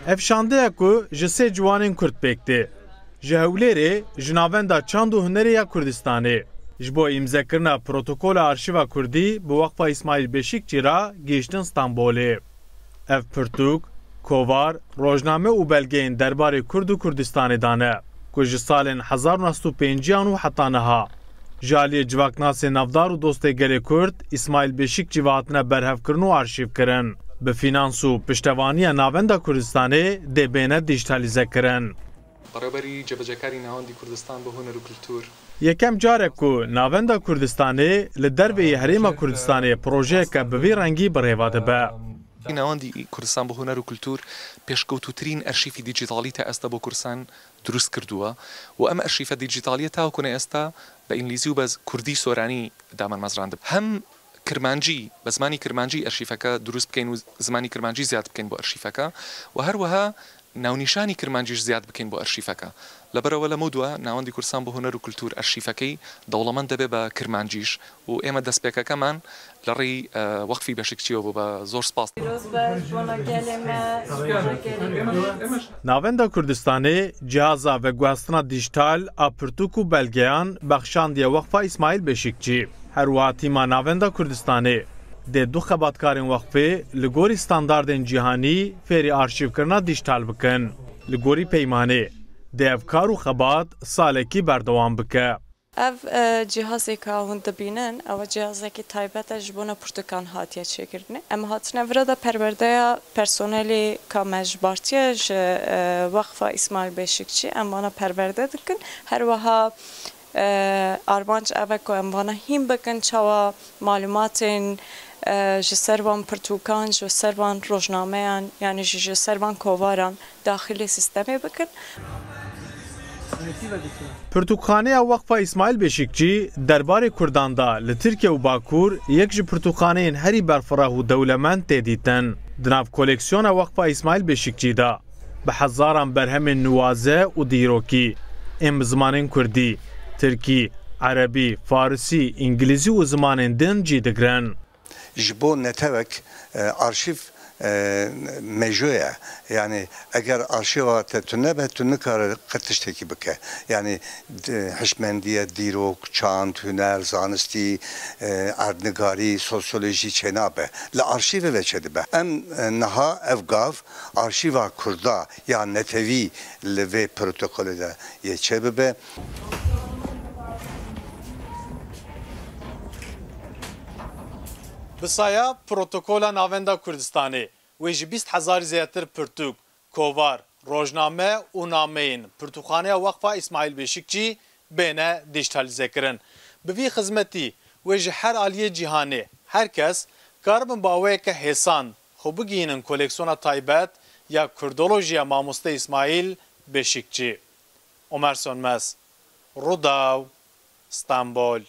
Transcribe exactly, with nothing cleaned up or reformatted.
Ev şande ye ku ji sê ciwanên Kurd pêk tê. Ji Hewlêrê, ji Navenda Çand û Hunerê ya Kurdistanê. Ji bo îmzekirina protokola arşîva Kurdî bi Weqfa Îsmaîl Beşîkçî re gihîştin Stenbolê. Ev pirtûk, kovar, rojname û belgeyên derbarê Kurd û Kurdistanê de ne, ku ji salên hezar û neh sed û pêncî an û heta niha ji aliyê civaknasê navdar û dostê gelê Kurd Îsmaîl Beşîkçî ve hatine berhevkirin û arşîvkirin. Bi fînans û piştevaniya Navenda Kurdistanê dê bêne dîjîtalîzekirin. بەڕێوەبەری جێبەجێکاری ناوەندی کوردستان بۆ هونەر و کولتور. Yekem car e ku Navenda Kurdistanê li derveyî Herêma Kurdistanê projeyeke bi vî rengî bi rê ve dibe. ناوەندی کوردستان بۆ هونەر و کولتور پێشکەوتووترین ئەرشیفی دیجیتاڵی تا ئێستا بۆ کوردستان دروست کردووە و ئەم ئەرشیفە دیجیتاڵیە تاوەکو ئێستا بە ئینگلیزی و بە کوردی سۆرانی دامەزراندبوو. هەم کرمانجی، بە زمانی کرمانجی ئەرشیفەکە دروست بکەین و زمانی کرمانجی زیاد بکەین بۆ ئەرشیفەکە و هەروەها ناونیشانی کرمانجیش زیاد بکەین بۆ ئەرشیفەکە. لەبەرئەوە لەمەو دووە ناوەندی کوردستان بۆ هونەر و کولتور ئەرشیفەکەی دەوڵەمەند دەبێ بە کرمانجیش و ئێمە دەستپێکەکەمان لە ڕێی، ئە، وەقفی بەشکچیەوە بوو. بە زۆر سپاس. پیرۆز بە ژبۆنە گەلێ مە، ژبۆنە گەلێ مە. Navenda Kurdistanê cihaza veguhestina dîjîtal a pirtûk û belgeyan bexşandiye Weqfa Îsmaîl Beşîkçî. Her wiha tîma Navenda Kurdistanê dê du xebatkarên wexfê li gorî standardên cîhanî fêrî arşîvkirina dîjîtal bikin. Li gorî peymanê dê ev kar û xebat salekî berdewam bike. Ev, e, cihazê ka hûn dibînin, ew cihazekî taybet e, ji bona pirtûkan hatiye çêkirinê. Em hatine vira de perwerdeya personelê ka me ji bartiye ji, e, Weqfa Îsmaîl Beşikçî, em vana perwerde dikin. Her wiha, e, armanc ev e ku em vana hîn bikin, çawa malûmatên, e, ji ser van pirtûkan, ji ser van rojnameyan, yanî jî ji ser van kovaran daxilê sîstemê bikin. Pirtûkxaneya Weqfa Îsmaîl Beşîkçî derbarê Kurdan de li Tirkiye û Bakur yek ji pirtûkxaneyên herî berfireh û dewlemend tê dîtin. Di nav koleksiyona Weqfa Îsmaîl Beşîkçî de bi hezaran berhemên nuwaze û dîrokî ên bi zimanên kurdî, tirkî, erebî, farisî, îngilîzî û zimanên din cî digirin. Ji bo netewek, e, arşîv, e, mejo ye. Yani eger arşîva te tune be, tu nikare qet tiştekî bike. Yani, d-, hişmendiye, dîrok, çand, huner, zanistî, e, erdnigarî, sosyolojî çênabe. Li arşîvê ve çêdibe. Em, e, niha ev gav arşîva Kurda ya netewî li vê protokolê de yê çêbibe. Bi saya Protokola Navenda Kurdistanê, wê ji bîst hezarî zêdetir pirtûk, kovar, rojname û nameyên Pirtûkxaneya Weqfa Îsmaîl Beşikçî bêne dîjîtalîzekirin. Bi vî xizmetî wê ji her aliyê cîhanê her kes karibin bi awayeke hêsan xwe bigihînin koleksiyona taybet ya Kurdolojiya Mamoste Îsmaîl Beşikçî. Omer Sönmez, Rûdaw, Stenbol.